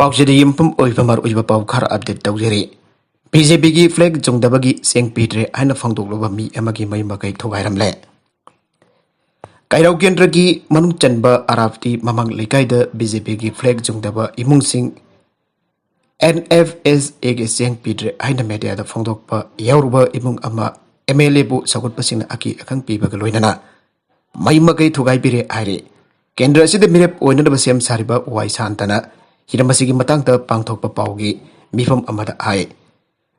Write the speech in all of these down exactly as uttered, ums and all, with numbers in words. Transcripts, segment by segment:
ꯄꯥꯎꯆꯦꯗ ꯌꯨꯝꯐꯝ ꯑꯣꯏꯕ ꯃꯔꯨꯑꯣꯏꯕ ꯄꯥꯎ ꯈꯔ ꯑꯞꯗꯦꯠ ꯇꯧꯖꯔꯤ꯫ ꯕꯤ ꯖꯦ ꯄꯤꯒꯤ ꯐ꯭ꯂꯦꯒ ꯆꯨꯡꯗꯕꯒꯤ ꯆꯦꯡ ꯄꯤꯗ꯭ꯔꯦ ꯍꯥꯏꯅ ꯐꯣꯡꯗꯣꯛꯂꯨꯕ ꯃꯤ ꯑꯃꯒꯤ ꯃꯌꯨꯝ ꯃꯀꯩ ꯊꯨꯒꯥꯏꯔꯝꯂꯦ꯫ ꯀꯩꯔꯧ ꯀꯦꯟꯗ꯭ꯔꯒꯤ ꯃꯅꯨꯡ ꯆꯟꯕ ꯑꯔꯥꯞꯇꯤ ꯃꯃꯥꯡ ꯂꯩꯀꯥꯏꯗ ꯕꯤ ꯖꯦ ꯄꯤꯒꯤ ꯐ꯭ꯂꯦꯒ ꯆꯨꯡꯗꯕ ꯏꯃꯨꯡꯁꯤꯡ ꯑꯦꯟ ꯑꯦꯐ ꯑꯦꯁ ꯑꯦꯒꯤ ꯆꯦꯡ ꯄꯤꯗ꯭ꯔꯦ ꯍꯥꯏꯅ ꯃꯦꯗꯤꯌꯥꯗ ꯐꯣꯡꯗꯣꯛꯄ ꯌꯥꯎꯔꯨꯕ ꯏꯃꯨꯡ ꯑꯃ ꯑꯦꯝ ꯑꯦꯜ ꯑꯦꯕꯨ ꯁꯧꯒꯠꯄꯁꯤꯡꯅ ꯑꯀꯤ ꯑꯈꯪ ꯄꯤꯕꯒ ꯂꯣꯏꯅꯅ ꯃꯩ ꯃꯀꯩ ꯊꯨꯒꯥꯏꯕꯤꯔꯦ ꯍꯥꯏꯔꯤ꯫ ꯀꯦꯟꯗ꯭ꯔ ꯑꯁꯤꯗ ꯃꯤꯔꯦꯞ ꯑꯣꯏꯅꯅꯕ ꯁꯦꯝ ꯁꯥꯔꯤꯕ ꯋꯥꯏ ꯁꯥꯟꯇꯅ ꯍꯤꯔꯝ ꯑꯁꯤꯒꯤ ꯃꯇꯥꯡꯗ ꯄꯥꯡꯊꯣꯛꯄ ꯄꯥꯎꯒꯤ ꯃꯤꯐꯝ ꯑꯃꯗ ꯍꯥꯏ,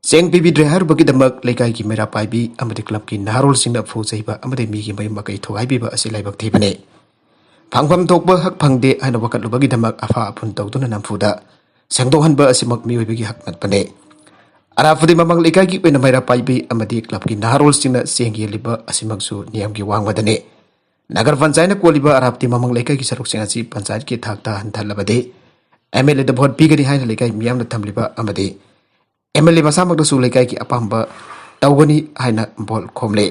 ꯆꯦꯡ ꯄꯤꯕꯤꯗ꯭ꯔꯦ ꯍꯥꯏꯔꯨꯕꯒꯤꯗꯃꯛ ꯂꯩꯀꯥꯏꯒꯤ ꯃꯩꯔꯥ ꯄꯥꯏꯕꯤ ꯑꯃꯗꯤ ꯀ꯭ꯂꯕꯀꯤ ꯅꯍꯥꯔꯣꯜꯁꯤꯡꯅ ꯐꯨ ꯆꯩꯕ ꯑꯃꯗꯤ ꯃꯤꯒꯤ ꯃꯌꯨꯝ ꯃꯀꯩ ꯊꯨꯒꯥꯏꯕꯤꯕ ꯑꯁꯤ ꯂꯥꯏꯕꯛ ꯊꯤꯕꯅꯤ꯫ ꯐꯪꯐꯝ ꯊꯣꯛꯄ ꯍꯛ ꯐꯪꯗꯦ ꯍꯥꯏꯅ ꯋꯥꯀꯠꯂꯨꯕꯒꯤꯗꯃꯛ ꯑꯐꯥ ꯑꯐꯨꯟ ꯇꯧꯗꯨꯅ ꯅꯝꯐꯨꯗ ꯁꯦꯡꯗꯣꯛꯍꯟꯕ ꯑꯁꯤꯃꯛ ꯃꯤꯑꯣꯏꯕꯒꯤ ꯍꯛ ꯅꯠꯄꯅꯤ꯫ ꯑꯔꯥꯞꯄꯗꯤ ꯃꯃꯥꯡ ꯂꯩꯀꯥꯏꯒꯤ ꯑꯣꯏꯅ ꯃꯩꯔꯥ ꯄꯥꯏꯕꯤ ꯑꯃꯗꯤ ꯀ꯭ꯂꯕꯀꯤ ꯅꯍꯥꯔꯣꯜꯁꯤꯡꯅ ꯆꯦꯡ ꯌꯦꯜꯂꯤꯕ ꯑꯁꯤꯃꯛꯁꯨ ꯅꯤꯌꯝꯒꯤ ꯋꯥꯡꯃꯗꯅꯤ꯫ ꯅꯒꯔ ꯄꯟꯆꯥꯌꯠꯅ ꯀꯣꯜꯂꯤꯕ ꯑꯔꯥꯞꯇꯤ ꯃꯃꯥꯡ ꯂꯩꯀꯥꯏꯒꯤ ꯁꯔꯨꯛꯁꯤꯡ ꯑꯁꯤ ꯄꯟꯆꯥꯌꯠꯀꯤ ꯊꯥꯛꯇ ꯍꯟꯊꯍꯜꯂꯕꯗꯤ ꯑꯦꯝ ꯑꯦꯜ ꯑꯦꯗ ꯚꯣꯠ ꯄꯤꯒꯅꯤ ꯍꯥꯏꯅ ꯂꯩꯀꯥꯏ ꯃꯤꯌꯥꯝꯅ ꯊꯝꯂꯤꯕ ꯑꯃꯗꯤ ꯑꯦꯝ ꯑꯦꯜ ꯑꯦ ꯃꯁꯥꯃꯛꯅꯁꯨ ꯂꯩꯀꯥꯏꯒꯤ ꯑꯄꯥꯝꯕ ꯇꯧꯒꯅꯤ ꯍꯥꯏꯅ ꯚꯣꯠ ꯈꯣꯝꯂꯤ꯫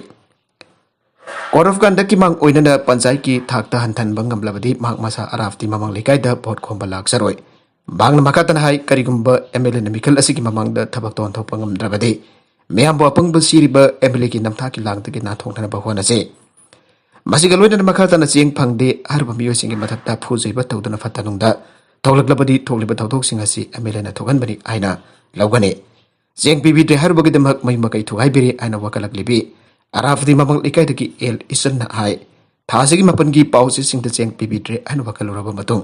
Code of Conductꯀꯤ ꯃꯥꯡ ꯑꯣꯏꯅꯅ ꯄꯟꯆꯥꯌꯠꯀꯤ ꯊꯥꯛꯇ ꯍꯟꯊꯍꯟꯕ ꯉꯝꯂꯕꯗꯤ ꯃꯍꯥꯛ ꯃꯁꯥ ꯑꯔꯥꯞꯇꯤ ꯃꯃꯥꯡ ꯂꯩꯀꯥꯏꯗ ꯚꯣꯠ ꯈꯣꯝꯕ ꯂꯥꯛꯆꯔꯣꯏ꯫ ꯃꯍꯥꯛꯅ ꯃꯈꯥ ꯇꯥꯅ ꯍꯥꯏ, ꯀꯔꯤꯒꯨꯝꯕ ꯑꯦꯝ ꯑꯦꯜ ꯑꯦꯅ ꯃꯤꯈꯜ ꯑꯁꯤꯒꯤ ꯃꯃꯥꯡꯗ ꯊꯕꯛ ꯇꯧꯍꯟꯊꯣꯛꯄ ꯉꯝꯗ꯭ꯔꯕꯗꯤ ꯃꯤꯌꯥꯝꯕꯨ ꯑꯄꯪꯕ ꯁꯤꯔꯤꯕ ꯑꯦꯝ ꯑꯦꯜ ꯑꯦꯒꯤ ꯅꯝꯊꯥꯛꯀꯤ ꯂꯥꯡꯗꯒꯤ ꯅꯥꯟꯊꯣꯛꯅꯅꯕ ꯍꯣꯠꯅꯁꯤ꯫ ꯃꯁꯤꯒ ꯂꯣꯏꯅꯅ ꯃꯈꯥ ꯇꯥꯅ ꯆꯦꯡ ꯐꯪꯗꯦ ꯍꯥꯏꯔꯤꯕ ꯃꯤꯑꯣꯏꯁꯤꯡꯒꯤ ꯃꯊꯛꯇ ꯐꯨ ꯆꯩꯕ ꯇꯧꯗꯨꯅ ꯐꯠꯇ ꯅꯨꯡꯗ ꯊꯣꯛꯂꯛꯂꯕꯗꯤ ꯊꯣꯛꯂꯤꯕ ꯊꯧꯗꯣꯛꯁꯤꯡ ꯑꯁꯤ ꯑꯦꯝ ꯑꯦꯜ ꯑꯦꯅ ꯊꯣꯛꯍꯟꯕꯅꯤ ꯍꯥꯏꯅ ꯂꯧꯒꯅꯤ꯫ ꯆꯦꯡ ꯄꯤꯕꯤꯗ꯭ꯔꯦ ꯍꯥꯏꯔꯨꯕꯒꯤꯗꯃꯛ ꯃꯩ ꯃꯀꯩ ꯊꯨꯒꯥꯏꯕꯤꯔꯦ ꯍꯥꯏꯅ ꯋꯥꯀꯠꯂꯛꯂꯤꯕꯤ ꯑꯔꯥꯞꯇꯤ ꯃꯃꯥꯡ ꯂꯩꯀꯥꯏꯗꯒꯤ ꯑꯦꯜ ꯏꯆꯟꯅ ꯍꯥꯏ, ꯊꯥ ꯑꯁꯤꯒꯤ ꯃꯥꯄꯟꯒꯤ ꯄꯥꯎꯆꯦꯁꯤꯡꯗ ꯆꯦꯡ ꯄꯤꯕꯤꯗ꯭ꯔꯦ ꯍꯥꯏꯅ ꯋꯥꯀꯠꯂꯨꯔꯕ ꯃꯇꯨꯡ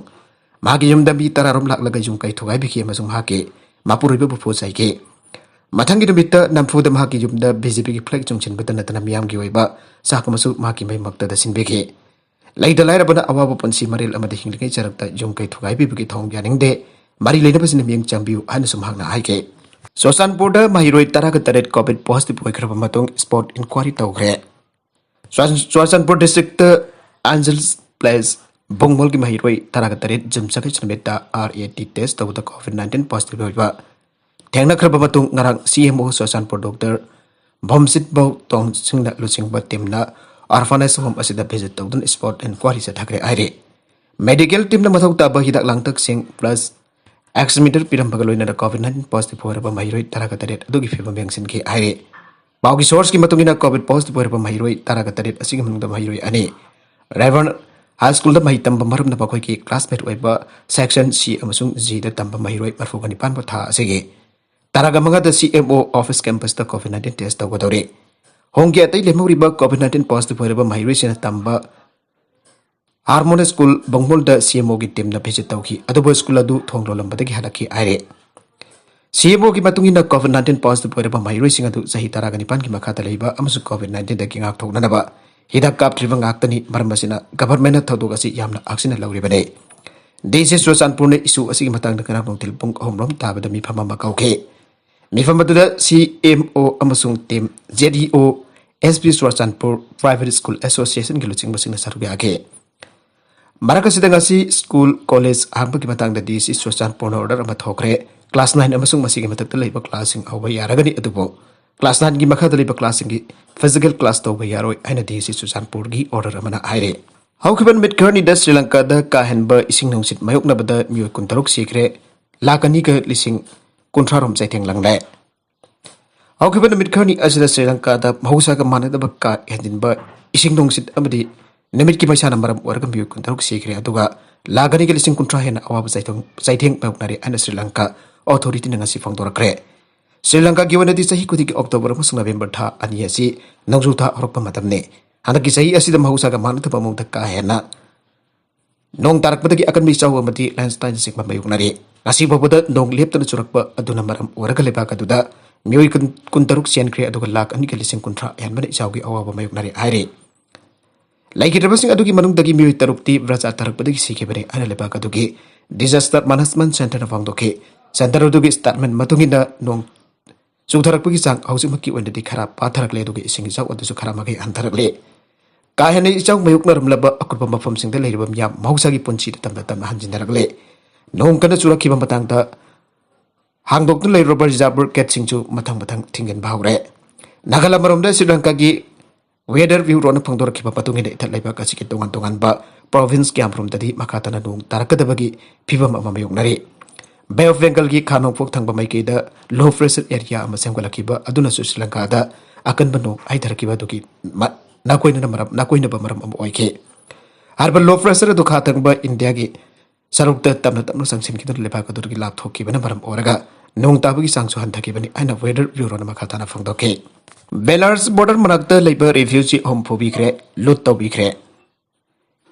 ꯃꯍꯥꯛꯀꯤ ꯌꯨꯝꯗ ꯃꯤ ꯇꯔꯥꯔꯣꯝ ꯂꯥꯛꯂꯒ ꯌꯨꯝ ꯀꯩ ꯊꯨꯒꯥꯏꯕꯤꯈꯤ ꯑꯃꯁꯨꯡ ꯃꯍꯥꯛꯀꯤ ꯃꯄꯨꯔꯣꯏꯕꯕꯨ ꯐꯨ ꯆꯩꯈꯤ꯫ ꯃꯊꯪꯒꯤ ꯅꯨꯃꯤꯠꯇ ꯅꯝꯐꯨꯗ ꯃꯍꯥꯛꯀꯤ ꯌꯨꯝꯗ ꯕꯤ ꯖꯦ ꯄꯤꯒꯤ ꯐ꯭ꯂꯦꯒ ꯆꯨꯡꯁꯤꯟꯕꯇ ꯅꯠꯇꯅ ꯃꯤꯌꯥꯝꯒꯤ ꯑꯣꯏꯕ ꯆꯥꯛ ꯑꯃꯁꯨ ꯃꯍꯥꯛꯀꯤ ꯃꯌꯨꯝꯃꯛꯇꯗ ꯁꯤꯟꯕꯤꯈꯤ꯫ ꯂꯩꯇ ꯂꯥꯏꯔꯕꯅ ꯑꯋꯥꯕ ꯄꯨꯟꯁꯤ ꯃꯔꯦꯜ ꯑꯃꯗ ꯍꯤꯡꯂꯤꯉꯩ ꯆꯔꯛꯇ ꯌꯨꯝ ꯀꯩ ꯊꯨꯒꯥꯏꯕꯤꯕꯒꯤ ꯊꯧꯑꯣꯡ ꯌꯥꯅꯤꯡꯗꯦ꯫ ꯃꯔꯤ ꯂꯩꯅꯕꯁꯤꯡꯅ ꯃꯤꯠꯌꯦꯡ ꯆꯪꯕꯤꯌꯨ ꯍꯥꯏꯅꯁꯨ ꯃꯍꯥꯛꯅ ꯍꯥꯏꯈꯤ꯫ ꯆꯨꯔꯆꯥꯟꯄꯨꯔꯗ ꯃꯍꯩꯔꯣꯏ ꯇꯔꯥꯒ ꯇꯔꯦꯠ ꯀꯣꯚꯤꯗ ꯄꯣꯖꯤꯇꯤꯚ ꯑꯣꯏꯈ꯭ꯔꯕ ꯃꯇꯨꯡ ꯁ꯭ꯄꯣꯠ ꯏꯟꯀ꯭ꯋꯥꯔꯤ ꯇꯧꯈ꯭ꯔꯦ꯫ ꯆꯨꯔꯆꯥꯟ-, ꯆꯨꯔꯆꯥꯟꯄꯨꯔ ꯗꯤꯁꯇ꯭ꯔꯤꯛꯇ ꯑꯦꯟꯖꯦꯜꯁ ꯄ꯭ꯂꯦꯁ ꯕꯨꯡꯃꯣꯜꯒꯤ ꯃꯍꯩꯔꯣꯏ ꯇꯔꯥꯒ ꯇꯔꯦꯠ ꯖꯨꯟ ꯆꯈꯩ ꯅꯨꯃꯤꯠꯇ ꯑꯥꯔ ꯑꯦ ꯇꯤ ꯇꯦꯁ ꯇꯧꯕꯗ ꯀꯣꯚꯤꯗ ꯅꯥꯏꯟꯇꯤꯟ ꯄꯣꯖꯤꯇꯤꯚ ꯑꯣꯏꯕ ꯊꯦꯡꯅꯈ꯭ꯔꯕ ꯃꯇꯨꯡ ꯉꯔꯥꯡ ꯁꯤ ꯑꯦꯝ ꯑꯣ ꯆꯨꯔꯆꯥꯟꯄꯨꯔ ꯗꯣꯛꯇꯔ ꯚꯣꯝꯁꯤꯠ ꯕꯧ ꯇꯣꯡꯁꯤꯡꯅ ꯂꯨꯆꯤꯡꯕ ꯇꯤꯝꯅ ꯑꯣꯔꯐꯅꯦꯖ ꯍꯣꯝ ꯑꯁꯤꯗ ꯚꯤꯖꯤꯠ ꯇꯧꯗꯨꯅ ꯁ꯭ꯄꯣꯠ ꯏꯟꯀ꯭ꯋꯥꯔꯤ ꯆꯠꯊꯈ꯭ꯔꯦ ꯍꯥꯏꯔꯤ꯫ ꯃꯦꯗꯤꯀꯦꯜ ꯇꯤꯝꯅ ꯃꯊꯧ ꯇꯥꯕ ꯍꯤꯗꯥꯛ ꯂꯥꯡꯊꯛꯁꯤꯡ ꯄ꯭ꯂꯁ ꯑꯦꯛꯁꯤꯃꯤꯇꯔ ꯄꯤꯔꯝꯕꯒ ꯂꯣꯏꯅꯅ ꯀꯣꯚꯤꯗ ꯅꯥꯏꯟꯇꯤꯟ ꯄꯣꯖꯤꯇꯤꯚ ꯑꯣꯏꯔꯕ ꯃꯍꯩꯔꯣꯏ ꯇꯔꯥꯒ ꯇꯔꯦꯠ ꯑꯗꯨꯒꯤ ꯐꯤꯕꯝ ꯌꯦꯡꯁꯤꯟꯈꯤ ꯍꯥꯏꯔꯤ꯫ ꯄꯥꯎꯒꯤ ꯁꯣꯔꯁꯀꯤ ꯃꯇꯨꯡ ꯏꯟꯅ ꯀꯣꯚꯤꯗ ꯄꯣꯖꯤꯇꯤꯚ ꯑꯣꯏꯔꯕ ꯃꯍꯩꯔꯣꯏ ꯇꯔꯥꯒ ꯇꯔꯦꯠ ꯑꯁꯤꯒꯤ ꯃꯅꯨꯡꯗ ꯃꯍꯩꯔꯣꯏ ꯑꯅꯤ ꯔꯦꯚꯔꯟ ꯍꯥꯏ ꯁ꯭ꯀꯨꯜꯗ ꯃꯍꯩ ꯇꯝꯕ ꯃꯔꯝꯅ ꯃꯈꯣꯏꯒꯤ ꯀ꯭ꯂꯥꯁꯃꯦꯠ ꯑꯣꯏꯕ ꯁꯦꯛꯁꯟ ꯁꯤ ꯑꯃꯁꯨꯡ ꯖꯤꯗ ꯇꯝꯕ ꯃꯍꯩꯔꯣꯏ ꯃꯔꯤꯐꯨꯒ ꯅꯤꯄꯥꯟꯕꯨ ꯊꯥ ꯑꯁꯤꯒꯤ ꯇꯔꯥꯒ ꯃꯉꯥꯗ ꯁꯤ M O office ꯀꯦꯝꯄꯁꯇ COVID nineteen test ꯇꯧꯒꯗꯧꯔꯤ꯫ ꯍꯣꯝꯒꯤ ꯑꯇꯩ ꯂꯦꯝꯍꯧꯔꯤꯕ ꯀꯣꯚꯤꯗ ꯅꯥꯏꯟꯇꯤꯟ ꯄꯣꯖꯤꯇꯤꯚ ꯑꯣꯏꯔꯕ ꯃꯍꯩꯔꯣꯏꯁꯤꯡꯅ ꯇꯝꯕ ꯍꯥꯔꯃꯣꯅꯤ ꯁ꯭ꯀꯨꯜ ꯕꯣꯡꯃꯣꯜꯗ ꯁꯤ ꯑꯦꯝ ꯑꯣꯒꯤ ꯇꯤꯝꯅ ꯚꯤꯖꯤꯠ ꯇꯧꯈꯤ, ꯑꯗꯨꯕꯨ ꯁ꯭ꯀꯨꯜ ꯑꯗꯨ ꯊꯣꯡ ꯂꯣꯜꯂꯝꯕꯗꯒꯤ ꯍꯜꯂꯛꯈꯤ ꯍꯥꯏꯔꯦ꯫ ꯁꯤ ꯑꯦꯝ ꯑꯣꯒꯤ ꯃꯇꯨꯡ ꯏꯟꯅ ꯀꯣꯚꯤꯗ ꯅꯥꯏꯟꯇꯤꯟ ꯄꯣꯖꯤꯇꯤꯚ ꯑꯣꯏꯔꯕ ꯃꯍꯩꯔꯣꯏꯁꯤꯡ ꯑꯗꯨ ꯆꯍꯤ ꯇꯔꯥꯒ ꯅꯤꯄꯥꯟꯒꯤ ꯃꯈꯥꯗ ꯂꯩꯕ ꯑꯃꯁꯨꯡ ꯀꯣꯚꯤꯗ ꯅꯥꯏꯟꯇꯤꯟꯗꯒꯤ ꯉꯥꯛꯊꯣꯛꯅꯅꯕ ꯍꯤꯗꯥꯛ ꯀꯥꯞꯇ꯭ꯔꯤꯕ ꯉꯥꯛꯇꯅꯤ꯫ ꯃꯔꯝ ꯑꯁꯤꯅ ꯒꯚꯔꯟꯃꯦꯟꯠꯅ ꯊꯧꯗꯣꯛ ꯑꯁꯤ ꯌꯥꯝꯅ ꯍꯛꯆꯤꯟꯅ ꯂꯧꯔꯤꯕꯅꯤ꯫ ꯗꯤ ꯁꯤ ꯆꯨꯔꯆꯥꯟꯄꯨꯔꯅ ꯏꯁꯨ ꯑꯁꯤꯒꯤ ꯃꯇꯥꯡꯗ ꯉꯔꯥꯡ ꯅꯨꯡꯊꯤꯜ ꯄꯨꯡ ꯑꯍꯨꯝ ꯔꯣꯝ ꯇꯥꯕꯗ ꯃꯤꯐꯝ ꯑꯃ ꯀꯧꯈꯤ꯫ ꯃꯤꯐꯝ ꯑꯗꯨꯗ ꯁꯤ ꯑꯦꯝ ꯑꯣ ꯑꯃꯁꯨꯡ team, J D O, S P Churachandpur, private school ꯑꯦꯁꯣꯁꯤꯌꯦꯁꯟꯒꯤ ꯂꯨꯆꯤꯡꯕꯁꯤꯡꯅ ꯁꯔꯨꯛ ꯌꯥꯈꯤ꯫ ꯃꯔꯛ ꯑꯁꯤꯗ ꯉꯁꯤ ꯁ꯭ꯀꯨꯜ ꯀꯣꯂꯦꯖ ꯍꯥꯡꯕꯒꯤ ꯃꯇꯥꯡꯗ ꯗꯤ ꯁꯤ ꯆꯨꯔꯆꯥꯟꯄꯨꯔꯅ ꯑꯣꯔꯗꯔ ꯑꯃ ꯊꯣꯛꯈ꯭ꯔꯦ꯫ ꯀ꯭ꯂꯥꯁ ꯅꯥꯏꯟ ꯑꯃꯁꯨꯡ ꯃꯁꯤꯒꯤ ꯃꯊꯛꯇ ꯂꯩꯕ ꯀ꯭ꯂꯥꯁꯁꯤꯡ ꯍꯧꯕ ꯌꯥꯔꯒꯅꯤ, ꯑꯗꯨꯕꯨ ꯀ꯭ꯂꯥꯁ ꯅꯥꯏꯟꯒꯤ ꯃꯈꯥꯗ ꯂꯩꯕ ꯀ꯭ꯂꯥꯁꯁꯤꯡꯒꯤ ꯐꯤꯖꯤꯀꯦꯜ ꯀ꯭ꯂꯥꯁ ꯇꯧꯕ ꯌꯥꯔꯣꯏ ꯍꯥꯏꯅ ꯗꯤ ꯁꯤ ꯆꯨꯔꯆꯥꯟꯄꯨꯔꯒꯤ ꯑꯣꯔꯗꯔ ꯑꯃꯅ ꯍꯥꯏꯔꯦ꯫ ꯍꯧꯈꯤꯕ ꯅꯨꯃꯤꯠ ꯈꯔꯅꯤꯗ ꯁ꯭ꯔꯤ ꯂꯪꯀꯥꯗ ꯀꯥ ꯍꯦꯟꯕ ꯏꯁꯤꯡ ꯅꯨꯡꯁꯤꯠ ꯃꯥꯌꯣꯛꯅꯕꯗ ꯃꯤꯑꯣꯏ ꯀꯨꯟꯇꯔꯨꯛ ꯁꯤꯈ꯭ꯔꯦ, ꯂꯥꯈ ꯑꯅꯤꯒ ꯂꯤꯁꯤꯡ ꯀꯨꯟꯊ꯭ꯔꯥ ꯔꯣꯝ ꯆꯩꯊꯦꯡ ꯂꯪꯂꯦ꯫ ꯍꯧꯈꯤꯕ ꯅꯨꯃꯤꯠ ꯈꯔꯅꯤ ꯑꯁꯤꯗ ꯁ꯭ꯔꯤ ꯂꯪꯀꯥꯗ ꯃꯍꯧꯁꯥꯒ ꯃꯥꯟꯅꯗꯕ ꯀꯥ ꯍꯦꯟꯖꯤꯟꯕ ꯏꯁꯤꯡ ꯅꯨꯡꯁꯤꯠ ꯑꯃꯗꯤ ꯅꯨꯃꯤꯠꯀꯤ ꯃꯩꯁꯥꯅ ꯃꯔꯝ ꯑꯣꯏꯔꯒ ꯃꯤꯑꯣꯏ ꯀꯨꯟꯇꯔꯨꯛ ꯁꯤꯈ꯭ꯔꯦ, ꯑꯗꯨꯒ ꯂꯥꯈ ꯑꯅꯤꯒ ꯂꯤꯁꯤꯡ ꯀꯨꯟꯊ꯭ꯔꯥ ꯍꯦꯟꯅ ꯑꯋꯥꯕ ꯆꯩꯊꯣꯡ-, ꯆꯩꯊꯦꯡ ꯃꯥꯌꯣꯛꯅꯔꯦ ꯍꯥꯏꯅ ꯁ꯭ꯔꯤ ꯂꯪꯀꯥ ꯑꯣꯊꯣꯔꯤꯇꯤꯅ ꯉꯁꯤ ꯐꯣꯡꯗꯣꯔꯛꯈ꯭ꯔꯦ꯫ ꯁ꯭ꯔꯤ ꯂꯪꯀꯥꯒꯤ ꯑꯣꯏꯅꯗꯤ ꯆꯍꯤ ꯈꯨꯗꯤꯡꯒꯤ ꯑꯣꯛꯇꯣꯕꯔ ꯑꯃꯁꯨꯡ ꯅꯕꯦꯝꯕꯔ ꯊꯥ ꯑꯅꯤ ꯑꯁꯤ ꯅꯣꯡꯖꯨ ꯊꯥ ꯍꯧꯔꯛꯄ ꯃꯇꯝꯅꯤ꯫ ꯍꯟꯗꯛꯀꯤ ꯆꯍꯤ ꯑꯁꯤꯗ ꯃꯍꯧꯁꯥꯒ ꯃꯥꯟꯅꯗꯕ ꯃꯑꯣꯡꯗ ꯀꯥ ꯍꯦꯟꯅ ꯅꯣꯡ ꯇꯥꯔꯛꯄꯗꯒꯤ ꯑꯀꯟꯕ ꯏꯆꯥꯎ ꯑꯃꯗꯤ ꯂꯦꯟꯁꯂꯥꯏꯗꯅꯆꯤꯡꯕ ꯃꯥꯌꯣꯛꯅꯔꯤ꯫ ꯉꯁꯤ ꯐꯥꯎꯕꯗ ꯅꯣꯡ ꯂꯦꯞꯇꯅ ꯆꯨꯔꯛꯄ ꯑꯗꯨꯅ ꯃꯔꯝ ꯑꯣꯏꯔꯒ ꯂꯩꯕꯥꯛ ꯑꯗꯨꯗ ꯃꯤꯑꯣꯏ ꯀꯨꯟ, ꯀꯨꯟꯇꯔꯨꯛ ꯆꯦꯟꯈ꯭ꯔꯦ, ꯑꯗꯨꯒ ꯂꯥꯈ ꯑꯅꯤꯒ ꯂꯤꯁꯤꯡ ꯀꯨꯟꯊ꯭ꯔꯥ ꯍꯦꯟꯕꯅ ꯏꯆꯥꯎꯒꯤ ꯑꯋꯥꯕ ꯃꯥꯌꯣꯛꯅꯔꯤ ꯍꯥꯏꯔꯤ꯫ ꯂꯩꯈꯤꯗ꯭ꯔꯕꯁꯤꯡ ꯑꯗꯨꯒꯤ ꯃꯅꯨꯡꯗꯒꯤ ꯃꯤꯑꯣꯏ ꯇꯔꯨꯛꯇꯤ ꯕ꯭ꯔꯖꯥ ꯇꯥꯔꯛꯄꯗꯒꯤ ꯁꯤꯈꯤꯕꯅꯤ ꯍꯥꯏꯅ ꯂꯩꯕꯥꯛ ꯑꯗꯨꯒꯤ ꯗꯤꯖꯥꯁꯇꯔ ꯃꯦꯅꯦꯖꯃꯦꯟꯠ ꯁꯦꯟꯇꯔꯅ ꯐꯣꯡꯗꯣꯛꯈꯤ꯫ ꯁꯦꯟꯇꯔ ꯑꯗꯨꯒꯤ ꯁ꯭ꯇꯦꯠꯃꯦꯟꯠ ꯃꯇꯨꯡ ꯏꯟꯅ ꯅꯣꯡ ꯆꯨꯊꯔꯛꯄꯒꯤ ꯆꯥꯡ ꯍꯧꯖꯤꯛꯃꯛꯀꯤ ꯑꯣꯏꯅꯗꯤ ꯈꯔ ꯄꯥꯊꯔꯛꯂꯦ, ꯑꯗꯨꯒ ꯏꯁꯤꯡ ꯏꯆꯥꯎ ꯑꯗꯨꯁꯨ ꯈꯔ ꯃꯈꯩ ꯍꯟꯊꯔꯛꯂꯦ꯫ ꯀꯥ ꯍꯦꯟꯅ ꯏꯆꯥꯎ ꯃꯥꯌꯣꯛꯅꯔꯝꯂꯕ ꯑꯀꯨꯠꯄ ꯃꯐꯝꯁꯤꯡꯗ ꯂꯩꯔꯤꯕ ꯃꯤꯌꯥꯝ ꯃꯍꯧꯁꯥꯒꯤ ꯄꯨꯟꯁꯤꯗ ꯇꯞꯅ ꯇꯞꯅ ꯍꯟꯖꯤꯟꯅꯔꯛꯂꯦ꯫ ꯅꯣꯡ ꯀꯟꯅ ꯆꯨꯔꯛꯈꯤꯕ ꯃꯇꯥꯡꯗ ꯍꯥꯡꯗꯣꯛꯇꯨꯅ ꯂꯩꯔꯨꯔꯕ ꯔꯤꯖꯥꯔꯚꯔ ꯒꯦꯠꯁꯤꯡꯁꯨ ꯃꯊꯪ ꯃꯊꯪ ꯊꯤꯡꯖꯤꯟꯕ ꯍꯧꯔꯦ꯫ ꯅꯥꯒꯥꯂꯦꯟ ꯑꯃꯔꯣꯝꯗ ꯁ꯭ꯔꯤ ꯂꯪꯀꯥꯒꯤ ꯋꯦꯗꯔ ꯕ꯭ꯌꯨꯔꯣꯅ ꯐꯣꯡꯗꯣꯔꯛꯈꯤꯕ ꯃꯇꯨꯡ ꯏꯟꯅ ꯏꯊꯠ ꯂꯩꯕꯥꯛ ꯑꯁꯤꯒꯤ ꯇꯣꯉꯥꯟ ꯇꯣꯉꯥꯟꯕ ꯄ꯭ꯔꯣꯚꯤꯟꯁ ꯀꯌꯥꯃꯔꯣꯝꯗꯗꯤ ꯃꯈꯥ ꯇꯥꯅ ꯅꯣꯡ ꯇꯥꯔꯛꯀꯗꯕꯒꯤ ꯐꯤꯕꯝ ꯑꯃ ꯃꯥꯌꯣꯛꯅꯔꯤ꯫ ꯕꯦ ꯑꯣꯐ ꯕꯦꯡꯒꯜꯒꯤ ꯈꯥ ꯅꯣꯡꯄꯣꯛ ꯊꯪꯕ ꯃꯥꯏꯀꯩꯗ ꯂꯣ ꯄ꯭ꯔꯦꯁꯔ ꯑꯦꯔꯤꯌꯥ ꯑꯃ ꯁꯦꯝꯒꯠꯂꯛꯈꯤꯕ ꯑꯗꯨꯅꯁꯨ ꯁ꯭ꯔꯤꯂꯪꯀꯥꯗ ꯑꯀꯟꯕ ꯅꯣꯡ ꯍꯩꯊꯔꯛꯈꯤꯕ ꯑꯗꯨꯒꯤ ꯃ-, ꯅꯥꯀꯣꯏꯅꯅ ꯃꯔꯝ, ꯅꯥꯀꯣꯏꯅꯕ ꯃꯔꯝ ꯑꯃ ꯑꯣꯏꯈꯤ꯫ ꯍꯥꯏꯔꯤꯕ ꯂꯣ ꯄ꯭ꯔꯦꯁꯔ ꯑꯗꯨ ꯈꯥ ꯊꯪꯕ ꯏꯟꯗꯤꯌꯥꯒꯤ ꯁꯔꯨꯛꯇ ꯇꯞꯅ ꯇꯞꯅ ꯆꯪꯁꯤꯟꯈꯤꯗꯨꯅ ꯂꯩꯕꯥꯛ ꯑꯗꯨꯗꯒꯤ ꯂꯥꯞꯊꯣꯛꯈꯤꯕꯅ ꯃꯔꯝ ꯑꯣꯏꯔꯒ ꯅꯣꯡ ꯇꯥꯕꯒꯤ ꯆꯥꯡꯁꯨ ꯍꯟꯊꯈꯤꯕꯅꯤ ꯍꯥꯏꯅ ꯋꯦꯗꯔ ꯕ꯭ꯌꯨꯔꯣꯅ ꯃꯈꯥ ꯇꯥꯅ ꯐꯣꯡꯗꯣꯛꯈꯤ꯫ ꯕꯦꯂꯥꯔꯁ ꯕꯣꯔꯗꯔ ꯃꯅꯥꯛꯇ ꯂꯩꯕ ꯔꯤꯐ꯭ꯌꯨꯖꯤ ꯑꯍꯨꯝ ꯐꯨꯕꯤꯈ꯭ꯔꯦ, ꯂꯨꯠ ꯇꯧꯕꯤꯈ꯭ꯔꯦ꯫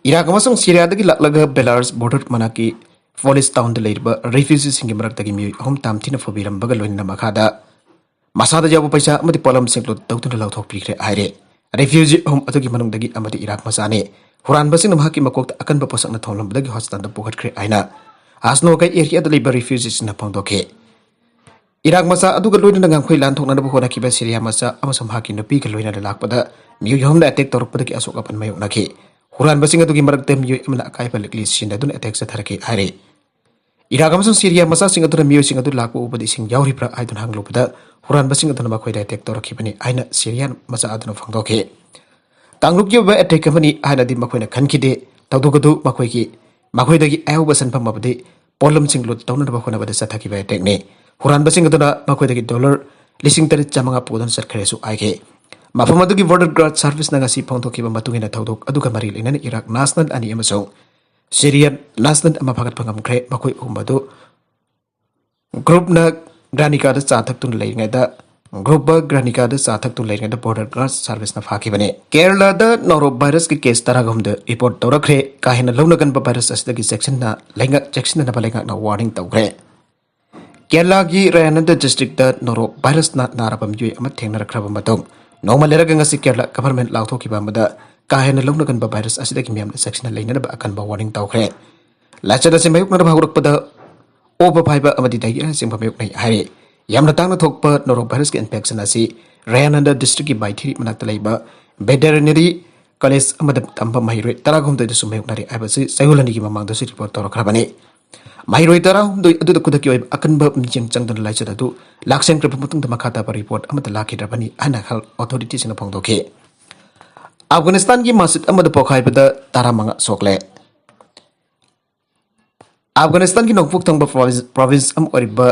ꯏꯔꯥꯛ ꯑꯃꯁꯨꯡ ꯁꯤꯔꯤꯌꯥꯗꯒꯤ ꯂꯥꯛꯂꯒ ꯕꯦꯂꯥꯔꯁ ꯕꯣꯔꯗꯔ ꯃꯅꯥꯛꯀꯤ ꯄꯣꯂꯤꯁ ꯇꯥꯎꯟꯗ ꯂꯩꯔꯤꯕ ꯔꯤꯐ꯭ꯌꯨꯖꯤꯁꯤꯡꯒꯤ ꯃꯔꯛꯇꯒꯤ ꯃꯤꯑꯣꯏ ꯑꯍꯨꯝ ꯇꯥꯝꯊꯤꯅ ꯐꯨꯕꯤꯔꯝꯕꯒ ꯂꯣꯏꯅꯅ ꯃꯈꯥꯗ ꯃꯁꯥꯗ ꯌꯥꯎꯕ ꯄꯩꯁꯥ ꯑꯃꯗꯤ ꯄꯣꯠꯂꯝꯁꯤꯡ ꯂꯨꯠ ꯇꯧꯗꯨꯅ ꯂꯧꯊꯣꯛꯄꯤꯈ꯭ꯔꯦ ꯍꯥꯏꯔꯦ꯫ ꯔꯤꯐ꯭ꯌꯨꯖꯤ ꯑꯍꯨꯝ ꯑꯗꯨꯒꯤ ꯃꯅꯨꯡꯗꯒꯤ ꯑꯃꯗꯤ ꯏꯔꯥꯛ ꯃꯆꯥꯅꯤ꯫ ꯍꯨꯔꯥꯟꯕꯁꯤꯡꯅ ꯃꯍꯥꯛꯀꯤ ꯃꯀꯣꯛꯇ ꯑꯀꯟꯕ ꯄꯣꯠꯁꯛꯅ ꯊꯣꯝꯂꯝꯕꯗꯒꯤ ꯍꯣꯁꯄꯤꯇꯥꯜꯗ ꯄꯨꯈꯠꯈ꯭ꯔꯦ ꯍꯥꯏꯅ ꯑꯁꯅꯣꯒꯥꯏ ꯑꯦꯔꯤꯌꯥꯗ ꯂꯩꯕ ꯔꯤꯐ꯭ꯌꯨꯖꯤꯁꯤꯡꯅ ꯐꯣꯡꯗꯣꯛꯈꯤ꯫ ꯏꯔꯥꯛ ꯃꯆꯥ ꯑꯗꯨꯒ ꯂꯣꯏꯅꯅ ꯉꯝꯈꯩ ꯂꯥꯟꯊꯣꯛꯅꯅꯕ ꯍꯣꯠꯅꯈꯤꯕ ꯁꯤꯔꯤꯌꯥ ꯃꯆꯥ ꯑꯃꯁꯨꯡ ꯃꯍꯥꯛꯀꯤ ꯅꯨꯄꯤꯒ ꯂꯣꯏꯅꯅ ꯂꯥꯛꯄꯗ ꯃꯤꯑꯣꯏ ꯑꯍꯨꯝꯅ ꯑꯦꯇꯦꯛ ꯇꯧꯔꯛꯄꯗꯒꯤ ꯑꯁꯣꯛ ꯑꯄꯟ ꯃꯥꯌꯣꯛꯅꯈꯤ꯫ ꯍꯨꯔꯥꯟꯕꯁꯤꯡ ꯑꯗꯨꯒꯤ ꯃꯔꯛꯇ ꯃꯤꯑꯣꯏ ꯑꯃꯅ ꯑꯀꯥꯏꯕ ꯂꯤꯛꯂꯤ ꯁꯤꯖꯤꯟꯅꯗꯨꯅ ꯑꯦꯇꯦꯛ ꯆꯠꯊꯔꯛꯈꯤ ꯍꯥꯏꯔꯤ꯫ ꯏꯔꯥꯛ ꯑꯃꯁꯨꯡ ꯁꯤꯔꯤꯌꯥ ꯃꯆꯥꯁꯤꯡ ꯑꯗꯨꯅ ꯃꯤꯑꯣꯏꯁꯤꯡ ꯑꯗꯨ ꯂꯥꯛꯄ ꯎꯕꯗ ꯏꯁꯤꯡ ꯌꯥꯎꯔꯤꯕ꯭ꯔꯥ ꯍꯥꯏꯗꯨꯅ ꯍꯪꯂꯨꯕꯗ ꯍꯨꯔꯥꯟꯕꯁꯤꯡ ꯑꯗꯨꯅ ꯃꯈꯣꯏꯗ ꯑꯦꯇꯦꯛ ꯇꯧꯔꯛꯈꯤꯕꯅꯤ ꯍꯥꯏꯅ ꯁꯤꯔꯤꯌꯥ ꯃꯆꯥ ꯑꯗꯨꯅ ꯐꯣꯡꯗꯣꯛꯈꯤ꯫ ꯀꯥꯡꯂꯨꯞꯀꯤ ꯑꯣꯏꯕ ꯑꯦꯇꯦꯛ ꯑꯃꯅꯤ ꯍꯥꯏꯅꯗꯤ ꯃꯈꯣꯏꯅ ꯈꯟꯈꯤꯗꯦ꯫ ꯊꯧꯗꯣꯛ ꯑꯗꯨ ꯃꯈꯣꯏꯒꯤ, ꯃꯈꯣꯏꯗꯒꯤ ꯑꯍꯧꯕ ꯁꯦꯟꯐꯝ ꯑꯃꯗꯤ ꯄꯣꯠꯂꯝꯁꯤꯡ ꯂꯨꯠ ꯇꯧꯅꯅꯕ ꯍꯣꯠꯅꯕꯗ ꯆꯠꯊꯈꯤꯕ ꯑꯦꯇꯦꯛꯅꯤ꯫ ꯍꯨꯔꯥꯟꯕꯁꯤꯡ ꯑꯗꯨꯅ ꯃꯈꯣꯏꯗꯒꯤ ꯗꯣꯂꯔ ꯂꯤꯁꯤꯡ ꯇꯔꯦꯠ ꯆꯥꯃꯉꯥ ꯄꯨꯗꯨꯅ ꯆꯠꯈ꯭ꯔꯦꯁꯨ ꯍꯥꯏꯈꯤ꯫ ꯃꯐꯝ ꯑꯗꯨꯒꯤ ꯕꯣꯔꯗꯔ ꯒꯥꯔꯗ ꯁꯥꯔꯚꯤꯁꯅ ꯉꯁꯤ ꯐꯣꯡꯗꯣꯛꯈꯤꯕ ꯃꯇꯨꯡ ꯏꯟꯅ ꯊꯧꯗꯣꯛ ꯑꯗꯨꯒ ꯃꯔꯤ ꯂꯩꯅꯅ ꯏꯔꯥꯛ ꯅꯦꯁꯅꯦꯜ ꯑꯅꯤ ꯑꯃꯁꯨꯡ ꯁꯤꯔꯤꯌꯟ ꯅꯦꯁꯅꯦꯜ ꯑꯃ ꯐꯥꯒꯠꯄ ꯉꯝꯈ꯭ꯔꯦ꯫ ꯃꯈꯣꯏ ꯑꯍꯨꯝ ꯑꯗꯨ ꯒ꯭ꯔꯨꯞꯅ ꯒ꯭ꯔꯥꯅꯤꯀꯥꯗ ꯆꯥ ꯊꯛꯇꯨꯅ ꯂꯩꯔꯤꯉꯩꯗ, ꯒ꯭ꯔꯨꯞ ꯒ꯭ꯔꯥꯅꯤꯀꯥꯗ ꯆꯥ ꯊꯛꯇꯨꯅ ꯂꯩꯔꯤꯉꯩꯗ ꯕꯣꯔꯗꯔ ꯒꯥꯔꯗ ꯁꯥꯔꯚꯤꯁꯅ ꯐꯥꯈꯤꯕꯅꯤ꯫ ꯀꯦꯔꯂꯥꯗ ꯅꯣꯔꯣ ꯚꯥꯏꯔꯁꯀꯤ ꯀꯦꯁ ꯇꯔꯥꯍꯨꯝꯗꯣꯏ ꯔꯤꯄꯣꯔꯠ ꯇꯧꯔꯛꯈ꯭ꯔꯦ꯫ ꯀꯥ ꯍꯦꯟꯅ ꯂꯧꯅꯒꯟꯕ ꯚꯥꯏꯔꯁ ꯑꯁꯤꯗꯒꯤ ꯆꯦꯛꯁꯤꯟꯅ ꯂꯩꯉꯥꯛ-, ꯆꯦꯛꯁꯤꯟꯅꯅꯕ ꯂꯩꯉꯥꯛꯅ ꯋꯥꯔꯅꯤꯡ ꯇꯧꯈ꯭ꯔꯦ꯫ ꯀꯦꯔꯂꯥꯒꯤ ꯔꯌꯥꯅꯟꯗ ꯗꯤꯁꯇ꯭ꯔꯤꯛꯇ ꯅꯣꯔꯣ ꯚꯥꯏꯔꯁꯅ ꯅꯥꯔꯕ ꯃꯤꯑꯣꯏ ꯑꯃ ꯊꯦꯡꯅꯔꯛꯈ꯭ꯔꯕ ꯃꯇꯨꯡ ꯅꯣꯡꯃ ꯂꯩꯔꯒ ꯉꯁꯤ ꯀꯦꯔꯂꯥ ꯒꯚꯔꯟꯃꯦꯟꯠ ꯂꯥꯎꯊꯣꯛꯈꯤꯕ ꯑꯃꯗ ꯀꯥ ꯍꯦꯟꯅ ꯂꯧꯅꯒꯟꯕ ꯚꯥꯏꯔꯁ ꯑꯁꯤꯗꯒꯤ ꯃꯤꯌꯥꯝꯅ ꯆꯦꯛꯁꯤꯟꯅ ꯂꯩꯅꯅꯕ ꯑꯀꯟꯕ ꯋꯥꯔꯅꯤꯡ ꯇꯧꯈ꯭ꯔꯦ꯫ ꯂꯥꯏꯆꯠ ꯑꯁꯤ ꯃꯥꯌꯣꯛꯅꯅꯕ ꯍꯧꯔꯛꯄꯗ ꯑꯣꯕ ꯐꯥꯏꯕ ꯑꯃꯗꯤ ꯗꯥꯏꯔꯤꯌꯥꯅꯆꯤꯡꯕ ꯃꯥꯌꯣꯛꯅꯩ ꯍꯥꯏꯔꯤ꯫ ꯌꯥꯝꯅ ꯇꯥꯡꯅ ꯊꯣꯛꯄ ꯅꯣꯔꯣ ꯚꯥꯏꯔꯁꯀꯤ ꯏꯟꯐꯦꯛꯁꯟ ꯑꯁꯤ ꯔꯌꯥꯅꯟꯗ ꯗꯤꯁꯇ꯭ꯔꯤꯛꯀꯤ ꯕꯥꯏꯊꯤꯔꯤ ꯃꯅꯥꯛꯇ ꯂꯩꯕ ꯚꯦꯇꯦꯔꯤꯅꯔꯤ ꯀꯣꯂꯦꯖ ꯑꯃꯗ ꯇꯝꯕ ꯃꯍꯩꯔꯣꯏ ꯇꯔꯥꯍꯨꯝꯗꯣꯏꯗꯁꯨ ꯃꯥꯌꯣꯛꯅꯔꯤ ꯍꯥꯏꯕꯁꯤ ꯆꯌꯣꯜ ꯑꯅꯤꯒꯤ ꯃꯃꯥꯡꯗꯁꯨ ꯔꯤꯄꯣꯔꯠ ꯇꯧꯔꯛꯈ꯭ꯔꯕꯅꯤ꯫ ꯃꯍꯩꯔꯣꯏ ꯇꯔꯥꯍꯨꯝꯗꯣꯏ ꯑꯗꯨꯗ ꯈꯨꯗꯛꯀꯤ ꯑꯣꯏꯕ ꯑꯀꯟꯕ ꯃꯤꯠꯌꯦꯡ ꯆꯪꯗꯨꯅ ꯂꯥꯏꯆꯠ ꯑꯗꯨ ꯂꯥꯛꯁꯦꯟꯈ꯭ꯔꯕ ꯃꯇꯨꯡꯗ ꯃꯈꯥ ꯇꯥꯕ ꯔꯤꯄꯣꯔꯠ ꯑꯃꯠꯇ ꯂꯥꯛꯈꯤꯗ꯭ꯔꯕꯅꯤ ꯍꯥꯏꯅ ꯍꯦꯜꯊ ꯑꯣꯊꯣꯔꯤꯇꯤꯁꯤꯡꯅ ꯐꯣꯡꯗꯣꯛꯈꯤ꯫ ꯑꯐꯒꯥꯅꯤꯁꯇꯥꯟꯒꯤ ꯃꯁꯖꯤꯗ ꯑꯃꯗ ꯄꯣꯈꯥꯏꯕꯗ ꯇꯔꯥꯃꯉꯥ ꯁꯣꯛꯂꯦ꯫ ꯑꯐꯒꯥꯅꯤꯁꯇꯥꯟꯒꯤ ꯅꯣꯡꯄꯣꯛ ꯊꯪꯕ ꯄ꯭ꯔꯣꯚꯤꯟꯁ ꯑꯃ ꯑꯣꯏꯔꯤꯕ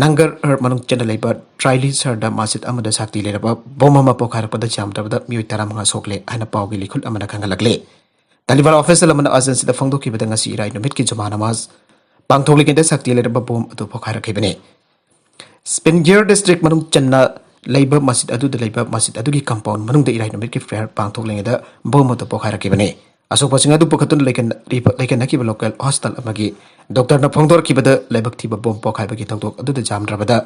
ꯅꯪꯒꯔ ꯃꯅꯨꯡ ꯆꯟꯅ ꯂꯩꯕ ꯇ꯭ꯔꯥꯏꯂꯤ ꯁꯍꯔꯗ ꯃꯁꯖꯤꯗ ꯑꯃꯗ ꯁꯛꯇꯤ ꯂꯩꯔꯕ ꯕꯣꯝ ꯑꯃ ꯄꯣꯈꯥꯏꯔꯛꯄꯗ ꯌꯥꯝꯗ꯭ꯔꯕꯗ ꯃꯤꯑꯣꯏ ꯇꯔꯥꯃꯉꯥ ꯁꯣꯛꯂꯦ ꯍꯥꯏꯅ ꯄꯥꯎꯒꯤ ꯂꯤꯈꯨꯜ ꯑꯃꯅ ꯈꯪꯍꯜꯂꯛꯂꯦ꯫ ꯇꯥꯂꯤꯕꯥꯟ ꯑꯣꯐꯤꯁꯤꯌꯦꯜ ꯑꯃꯅ ꯑꯦꯖꯦꯟꯁꯤꯗ ꯐꯣꯡꯗꯣꯛꯈꯤꯕꯗ ꯉꯁꯤ ꯏꯔꯥꯏ ꯅꯨꯃꯤꯠꯀꯤ ꯖꯨꯃꯥ ꯅꯃꯥꯖ ꯄꯥꯡꯊꯣꯛꯂꯤꯉꯩꯗ ꯁꯛꯇꯤ ꯂꯩꯔꯕ ꯕꯣꯝ ꯑꯗꯨ ꯄꯣꯈꯥꯏꯔꯛꯈꯤꯕꯅꯤ꯫ ꯁ꯭ꯄꯤꯟꯒꯤꯌꯔ ꯗꯤꯁꯇ꯭ꯔꯤꯛ ꯃꯅꯨꯡ ꯆꯟꯅ ꯂꯩꯕ ꯃꯁꯖꯤꯗ ꯑꯗꯨꯗ ꯂꯩꯕ ꯃꯁꯖꯤꯗ ꯑꯗꯨꯒꯤ ꯀꯝꯄꯥꯎꯟ ꯃꯅꯨꯡꯗ ꯏꯔꯥꯏ ꯅꯨꯃꯤꯠꯀꯤ ꯄ꯭ꯔꯦꯌꯔ ꯄꯥꯡꯊꯣꯛꯂꯤꯉꯩꯗ ꯕꯣꯝ ꯑꯗꯨ ꯄꯣꯈꯥꯏꯔꯛꯈꯤꯕꯅꯤ꯫ ꯑꯁꯣꯛꯄꯁꯤꯡ ꯑꯗꯨ ꯄꯨꯈꯠꯇꯨꯅ ꯂꯩꯀꯟ-, ꯂꯩꯀꯟꯅꯈꯤꯕ ꯂꯣꯀꯦꯜ ꯍꯣꯁꯄꯤꯇꯥꯜ ꯑꯃꯒꯤ ꯗꯣꯛꯇꯔꯅ ꯐꯣꯡꯗꯣꯔꯛꯈꯤꯕꯗ ꯂꯥꯏꯕꯛ ꯊꯤꯕ ꯕꯣꯝ ꯄꯣꯈꯥꯏꯕꯒꯤ ꯊꯧꯗꯣꯛ ꯑꯗꯨꯗ ꯌꯥꯝꯗ꯭ꯔꯕꯗ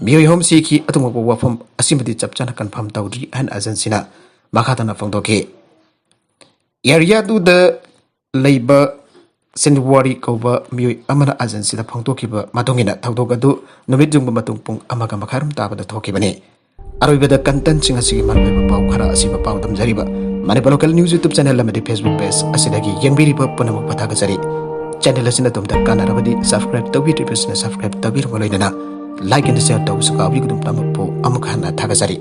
ꯃꯤꯑꯣꯏ ꯑꯍꯨꯝ ꯁꯤꯈꯤ꯫ ꯑꯗꯨꯒꯨꯝꯕ ꯋꯥꯐꯝ ꯑꯁꯤꯃꯗꯤ ꯆꯞ ꯆꯥꯅ ꯀꯟꯐꯥꯔꯝ ꯇꯧꯗ꯭ꯔꯤ ꯍꯥꯏꯅ ꯑꯦꯖꯦꯟꯁꯤꯅ ꯃꯈꯥ ꯇꯥꯅ ꯐꯣꯡꯗꯣꯛꯈꯤ꯫ ꯑꯦꯔꯤꯌꯥꯗꯨꯗ ꯂꯩꯕ ꯁꯤꯟꯋꯥꯔꯤ ꯀꯧꯕ ꯃꯤꯑꯣꯏ ꯑꯃꯅ ꯑꯦꯖꯦꯟꯁꯤꯗ ꯐꯣꯡꯗꯣꯛꯈꯤꯕ ꯃꯇꯨꯡ ꯏꯟꯅ ꯊꯧꯗꯣꯛ ꯑꯗꯨ ꯅꯨꯃꯤꯠ ꯌꯨꯡꯕ ꯃꯇꯨꯡ ꯄꯨꯡ ꯑꯃꯒ ꯃꯈꯥꯏꯔꯣꯝ ꯇꯥꯕꯗ ꯊꯣꯛꯈꯤꯕꯅꯤ꯫ ꯑꯔꯣꯏꯕꯗ ꯀꯟꯇꯦꯟꯁꯤꯡ ꯑꯁꯤꯒꯤ ꯃꯔꯨꯑꯣꯏꯕ ꯄꯥꯎ ꯈꯔ ꯑꯁꯤꯕ ꯄꯥꯎꯗꯝꯖꯔꯤꯕ Manipur local news YouTube channel ꯑꯃꯗꯤ ꯐꯦꯁꯕꯨꯛ ꯄꯦꯖ ꯑꯁꯤꯗꯒꯤ ꯌꯦꯡꯕꯤꯔꯤꯕ ꯄꯨꯝꯅꯃꯛꯄꯨ ꯊꯥꯒꯠꯆꯔꯤ꯫ ꯆꯦꯅꯦꯜ ꯑꯁꯤꯅ ꯑꯗꯣꯝꯗ ꯀꯥꯟꯅꯔꯕꯗꯤ ꯁꯕꯁꯀ꯭ꯔꯥꯏꯕ ꯇꯧꯕꯤꯗ꯭ꯔꯤꯕꯁꯤꯡꯅ ꯁꯕꯁꯀ꯭ꯔꯥꯏꯕ ꯇꯧꯕꯤꯔꯕ ꯂꯣꯏꯅꯅ ꯂꯥꯏꯛ ꯑꯦꯟ ꯁꯦꯌꯔ ꯇꯧꯕꯁꯨ ꯀꯥꯎꯕꯤꯒꯅꯨ꯫ ꯄꯨꯝꯅꯃꯛꯄꯨ ꯑꯃꯨꯛ ꯍꯟꯅ ꯊꯥꯒꯠꯆꯔꯤ꯫